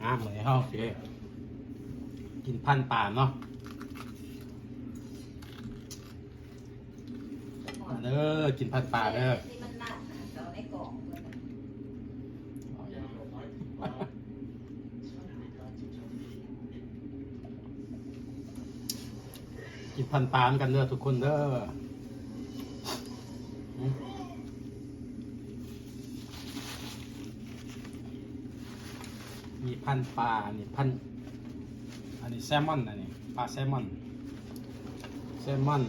ອ່າ ມື້ນີ້ເຮົາຊິໄດ້ກິນພັນປາເນາະ ມາເດີ ກິນພັນປາເດີ. ກິນພັນປານຳກັນເດີທຸກຄົນເດີ. ມີພັນປາ ອັນນີ້ພັນ ອັນນີ້ແຊມອນ ອັນນີ້ປາແຊມອນ ແຊມອນ.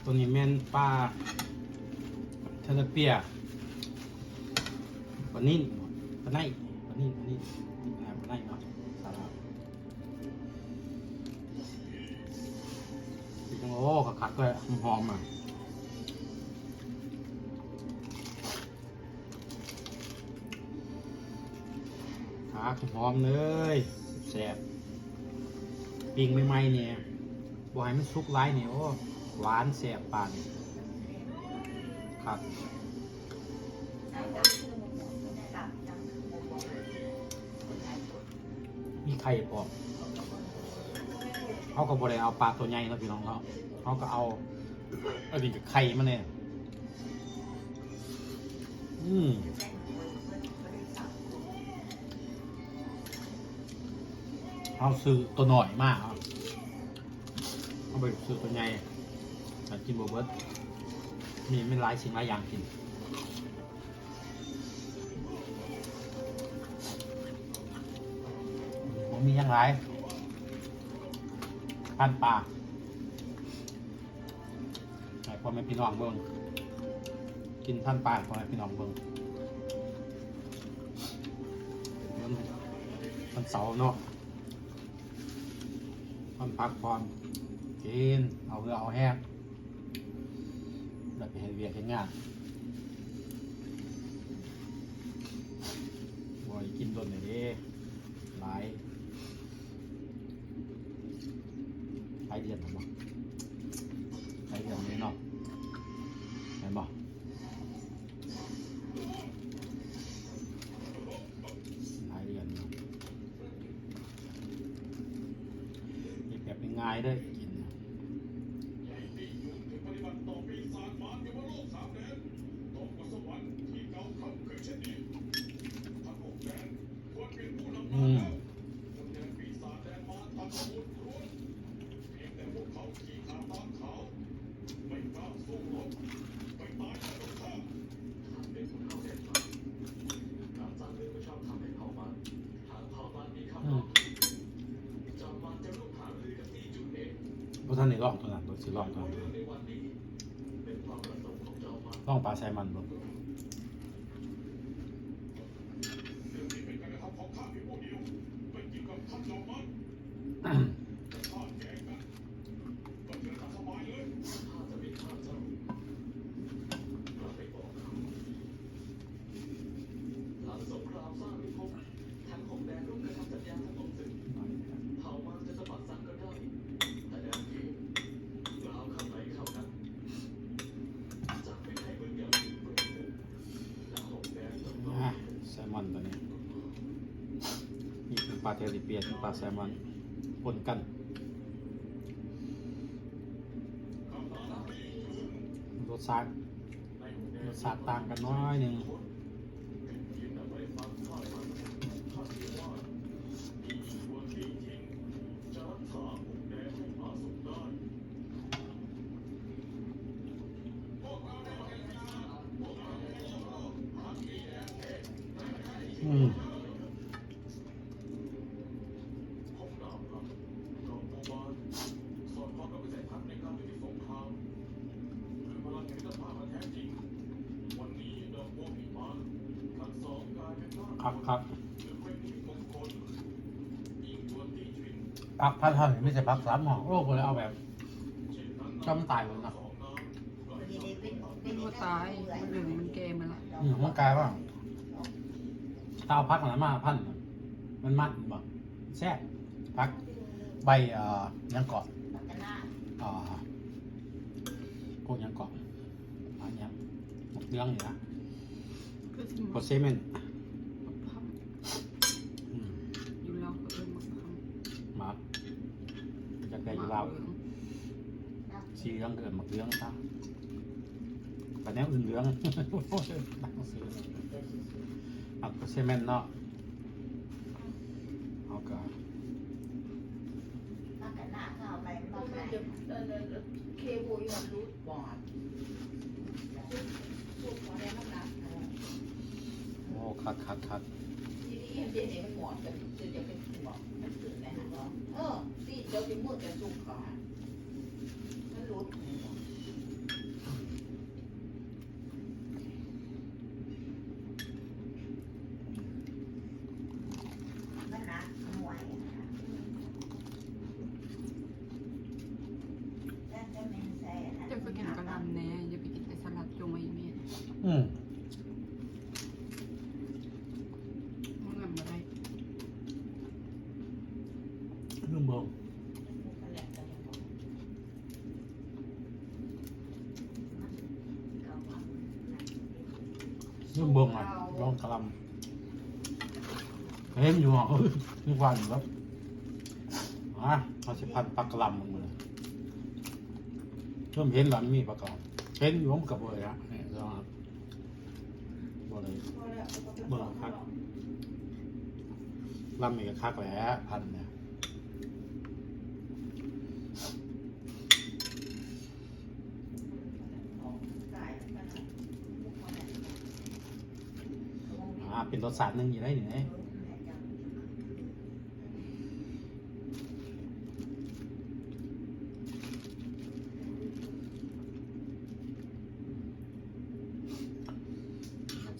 ໂຕນີ້ແມ່ນປາເທລະເປຍ ປານິນ ປາໄນ ປານິນ ປານິນ ປາໄນເນາະ. ໂອ້ ຄັກໆ ເລີຍ ຫອມໆ ອ່ະ ຄັກ ຫອມໆ ເລີຍ ແຊບໆ. ປີ້ງໃໝ່ໆ ນີ້ ບໍ່ໃຫ້ມັນສຸກຫຼາຍນີ້ ໂອ້ ຫວານແຊບປານນີ້ ຄັກ. ມີໄຂ່ພ້ອມ ເຮົາກໍບໍ່ໄດ້ເອົາປາໂຕໃຫຍ່ເນາະພີ່ນ້ອງເນາະ ເຮົາກໍເອົາ ອັນນີ້ກໍໄຂ່ມາແດ່. ອືມ ເຮົາຊື້ໂຕນ້ອຍມາ ເຮົາ ເຮົາບໍ່ໄດ້ຊື້ໂຕໃຫຍ່ ຖ້າກິນບໍ່ເບິດ ມີ ມີຫຼາຍສິ່ງຫຼາຍຢ່າງກິນ. ບໍ່ມີຫຍັງຫຼາຍ ພັນປາ ໃຫ້ພໍ່ແມ່ພີ່ນ້ອງເບິ່ງ ກິນພັນປາໃຫ້ພໍ່ແມ່ພີ່ນ້ອງເບິ່ງ. ວັນ ວັນເສົາເນາະ ພັນປາ ພັນພັກຜ່ອນ ກິນເອົາເຫື່ອເອົາແຮງ ແລ້ວໄປເຮັດວຽກເຮັດງານ ບໍ່ໄດ້ກິນດົນແລ້ວເດ້ ຫຼາຍ ຫຼາຍເດືອນແລ້ວບໍ່ ຫຼາຍເດືອນເລີຍເນາະ ແມ່ນບໍ່ ຫຼາຍເດືອນເນາະ. ເຮັດແບບງ່າຍໆ ເດີ ກິນ ອືມ ອືມ ບໍ່ທັນໄດ້ລອງຕົວນັ້ນ ເບິ່ງ ຊິລອງຕົວນັ້ນ ລອງປາໄຊມອນເບິ່ງ. ອ່າ ແຊມອນຕົວນີ້ ມີທັງປາເທລິເປຍ ທັງປາແຊມອນປົນກັນ ລົດຊາດ ລົດຊາດຕ່າງກັນໜ້ອຍໜຶ່ງ. ອືມ ຄັກໆ ຜັກພັນເຮົານີ້ມີແຕ່ຜັກສາມເນາະ ໂອ້ ບໍ່ໄດ້ເອົາແບບ ຈຳຕາຍເລີຍເນາະ. ມັນບໍ່ຕາຍ ມັນເຫຼືອງ ມັນແກ່ມາລະ ອືມ ມັນກາຍວ່າ ຖ້າເອົາຜັກອັນນັ້ນມາພັນ ມັນມັນບໍ່ແຊບ ຜັກໃບ ເອີ ຫຍັງເກາະ ເອີ ພວກຫຍັງເກາະ ອັນຫຍັງ ໝາກເດືອງນີ້ນະ ພວກເຊເມັນ ອືມ. ສີເຫຼືອງ ເອີ້ນໝາກເຫຼືອງຊະ ກະແນວອື່ນເຫຼືອງ ຕັ້ງຊື່ ໝາກກະເຊເມັນເນາະ ເຮົາກະ ໂອ້ ຄັກໆໆ ເຈົ້າກໍກິນກະຫຼ່ຳແດ່ ຢ່າໄປກິນແຕ່ສະຫຼັດ ຈົ່ງໄວ້ອີ່ແມ່. ອືມ ມັນນຳບໍ່ໄດ້ ລືມເບິ່ງ ລືມເບິ່ງ ລອງກະຫຼ່ຳ ເຫັນຢູ່ ມີຄວັນແລ້ວ ອ່າ ເຮົາຊິພັນປາກະຫຼ່ຳເບິ່ງມື້ນີ້ ເລີ່ມເຫັນແລ້ວ ມັນມີປາກະຫຼ່ຳ ເຫັນຢູ່ ມັນກະບໍ່ໄດ້ ນີ້ລອງ ບໍ່ໄດ້ ເບິ່ງຄັກ ລຳນີ້ກະຄັກແຫຼະ ພັນນີ້ ອ່າ ເປັນລົດຊາດໜຶ່ງຢູ່ໄດ໋ນີ້.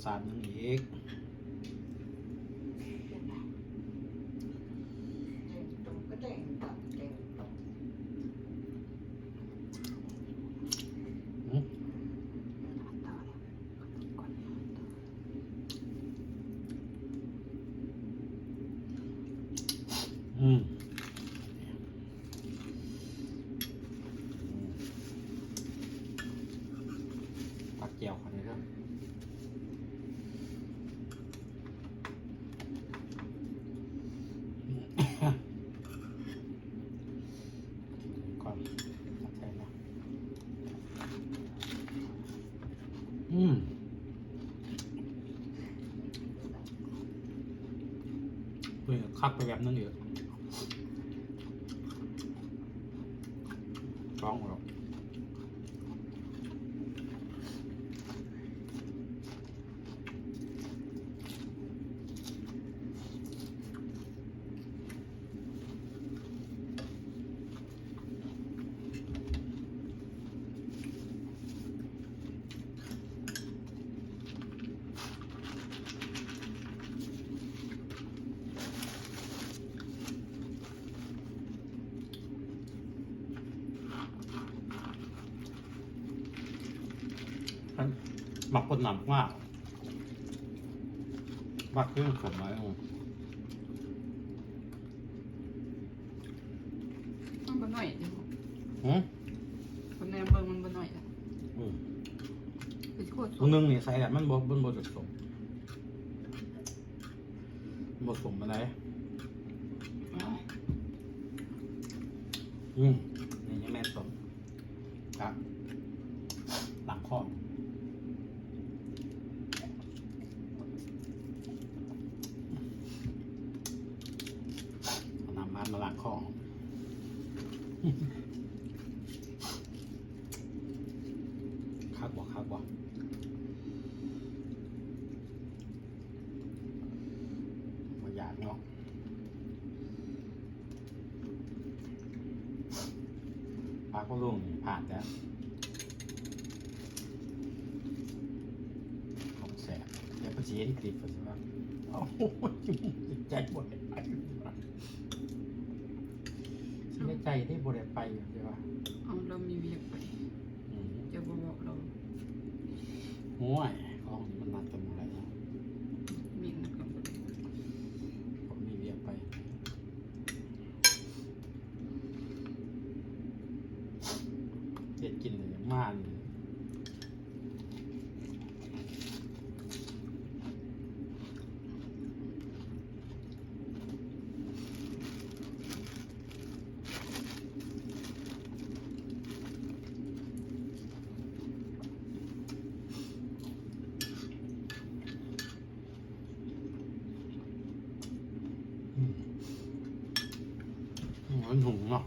ສາດໜຶ່ງອີກ ອືມ ຕັກແຈ່ວເຂົ້າໄດ້ເດີ ກ່ອນ ອືມ ເອີ ຄັກໄປແບບໜຶ່ງອີກ ລອງເອົາ. ມັກຄົນນຳມາກ ມັກເລື່ອງຂົມຫຼາຍ. ມັນບໍ່ໜ້ອຍເດ້. ຫື? ຄົນແນມເບິ່ງມັນບໍ່ໜ້ອຍເດ້. ອືມ ຄືໂຄດສົມ. ໜຶ່ງນີ້ໃສ່ແລ້ວມັນບໍ່ ມັນບໍ່ຈະສົມ. ບໍ່ສົມປານໃດ. ອືມ ນີ້ຍັງແມ່ນສົມ ກະລ້າງຄໍ ເອົານ້ຳມາ ມາລ້າງຄໍ. ຄັກບໍ່ ຄັກບໍ່? ບໍ່ຢາກເນາະ. ປາກບໍ່ລົງນີ້ພາດແລ້ວ. ຂອງແຊບ ແຕ່ເພິ່ນຊິເຫັນຄລິບເພິ່ນຊິວ່າ ໂອ້ຍ ໃຈບໍ່ໄດ້ໄປ ໃຈທີ່ບໍ່ໄດ້ໄປ ຊິວ່າ ເອົາ ລາວມີວຽກໄປ. ອືມ ເຈົ້າບໍ່ບອກລາວ. ໂອ້ຍ ຂອງນີ້ມັນນັດກັນບໍ່ໄດ້ເນາະ. ມີນັດກັນບໍ່ໄດ້ ເຂົາມີວຽກໄປ. ເຮັດກິນມານີ້. ເ ມັນຫຸງເນາະ.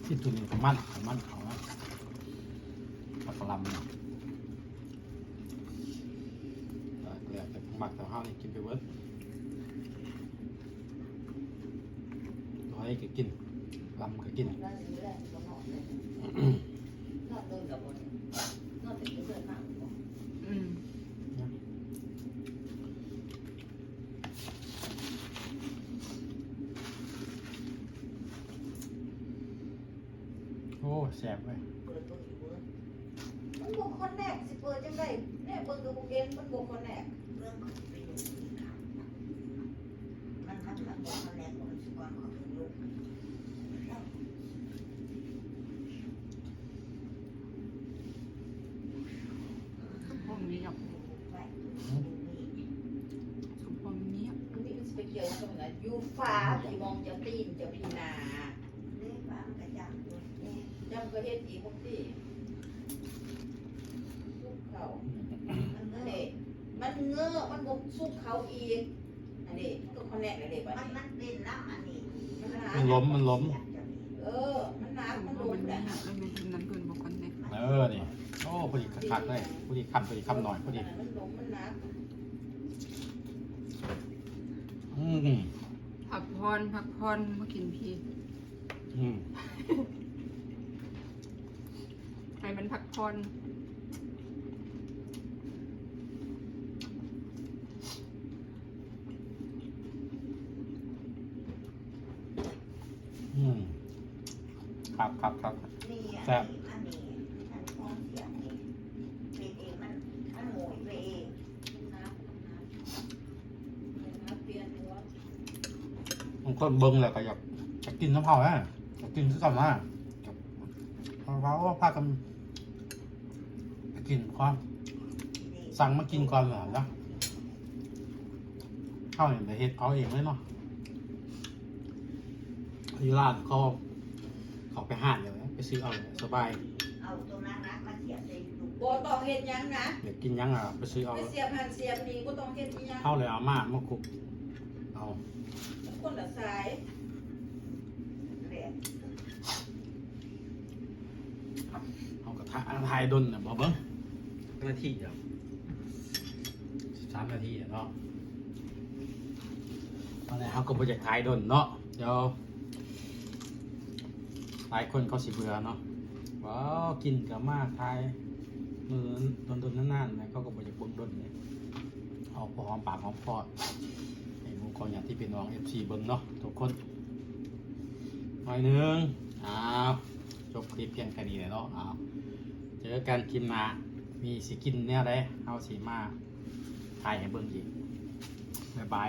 ກິນໂຕນີ້ກໍມັນ ມັນເຂົ້ານະ ປາກກະລຳນະ. ແລ້ວແຕ່ມັກ ແຕ່ເຮົານີ້ກິນໄປເບິດ ໜ້ອຍກໍກິນ ລຳກໍກິນ. ອືມ ໂອ້ ແຊບເວີຍ. ເປີດເບິ່ງຢູ່ເວີຍ ມັນບໍ່ຄອນແນັກ ຊິເປີດຈັ່ງໃດ? ແນະ ເບິ່ງກໍບໍ່ເຫັນ ມັນບໍ່ຄອນແນັກ. ເບິ່ງເຂົາຊິໄປລົງທີ່ຂາດ ມັນ ມັນ ມັນບໍ່ຄອນແນັກ ມັນຊິກ່ອນເຂົາໄປລົງ. ສົມພອງງຽບ ສົມພອງງຽບ. ມັນຊິໄປກ່ຽວຫຍັງກັບມັນ? ຢູ່ຟ້າ ທີ່ມອງເຈົ້າຕີນເຈົ້າພີນາ. ເດ້ ຟ້າມັນກະຈ້ຳຢູ່ ຈ້ຳກໍເຮັດອີກພວກທີ່ ສຸກເຂົ້າ ອັນເດ້ ມັນເງີ້ອ ມັນບໍ່ສຸກເຂົ້າອີກ. ອັນເດ້ ມັນກໍຄອນແນັກແລ້ວເດ້ ບັດນີ້ ມັນ ມັນເປັນນຳອັນນີ້ ມັນຫຼາຍ ມັນຫຼົມ ມັນຫຼົມ. ເອີ ມັນໜັກ ມັນຫຼົມແຫຼະ ແລ້ວມັນເປັນນັ້ນ ເພິ່ນບໍ່ຄອນແນັກ. ເອີ ນີ້ ໂອ້ ພໍດີຄັກໆເລີຍ ພໍດີຄຳ ພໍດີຄຳໜ້ອຍ ພໍດີ ມັນຫຼົມ ມັນໜັກ. ອືມ ພັກຜ່ອນ ພັກຜ່ອນ ມາກິນພີ້. ອືມ ໃຫ້ມັນພັກຜ່ອນ. ອືມ ຄັກ ຄັກ ຄັກ ແຊບ. ອັນນີ້ ອັນນີ້ ອັນນີ້ຂອງເສຍນີ້ ເປັນເອງ ມັນ ມັນໂຫຍໄປເອງ. ບາງຄົນເບິ່ງແລ້ວກໍຢາກ ຢາກກິນນຳເຮົານະ ຢາກກິນຄືກັນນະ ເພາະວ່າ ໂອ້ ພາກັນໄປກິນກ່ອນ ສັ່ງມາກິນກ່ອນນະ. ເຮົານີ້ໄດ້ເຮັດເອົາເອງເລີຍເນາະ ຢູ່ຮ້ານເຂົາ ເຂົ້າໄປຮ້ານເລີຍ ໄປຊື້ເອົາເລີຍ ສະບາຍ. ເອົາໂຕໜັກໆມາສຽບໃສ່ ບໍ່ຕ້ອງເຮັດຫຍັງນະ ຢາກກິນຫຍັງກໍໄປຊື້ເອົາ ໄປສຽບຫັ້ນສຽບນີ້ ບໍ່ຕ້ອງເຮັດອີຫຍັງ. ເຮົາເລີຍເອົາມາ ມາຄຸກເອົາ ມັນຄົນລະສາຍ. ເຮົາກໍຖ້າ ຖ້າດົນນະ ບໍ່ເບິ່ງ ນາທີດຽວ ສິບສາມນາທີເນາະ. ຕອນນີ້ເຮົາກໍບໍ່ຢາກຖ່າຍດົນເນາະ ດຽວຫຼາຍຄົນເຂົາຊິເບື່ອເນາະ ວ້າວ ກິນກໍມາຖ່າຍ ມື້ດົນໆນານໆ ເຂົາກໍບໍ່ຢາກເບິ່ງດົນເດ້. ເອົາພໍຫອມປາກຫອມຄໍ ໃຫ້ໝູ່ເຂົ້າຍາດຕິພີ່ນ້ອງ ເອັຟຊີ ເບິ່ງເນາະທຸກຄົນ ໜ້ອຍໜຶ່ງ. ອ້າວ ຈົບຄລິບພຽງແຄ່ນີ້ແຫຼະເນາະ. ອ້າວ ເຈີກັນຄລິບໜ້າ ມີຊິກິນແນວໃດ ເຮົາຊິມາຖ່າຍໃຫ້ເບິ່ງອີກ. ບາຍບາຍ.